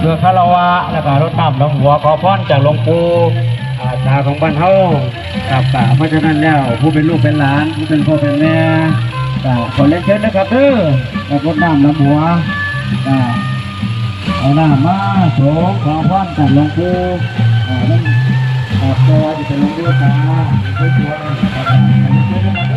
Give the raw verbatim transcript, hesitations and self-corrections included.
เพื่อคารวะแล้วก็รดน้ำดำหัวขอพรจากหลวงปู่ อ่า ตาของบ้านเฮาครับ ก็เพราะฉะนั้นแล้วผู้เป็นลูกเป็นหลานผู้เป็นพ่อเป็นแม่ก็ขอเรียนเชิญนะครับเด้อ กับรดน้ำดำหัว ก็เอาน้ำมาสงขอพรจากหลวงปู่ อ่า นั่น อ่า ก็จะเป็นหลวงปู่ตา หลวงปู่สวงนะครับ ขอเรียนเชิญนะครับ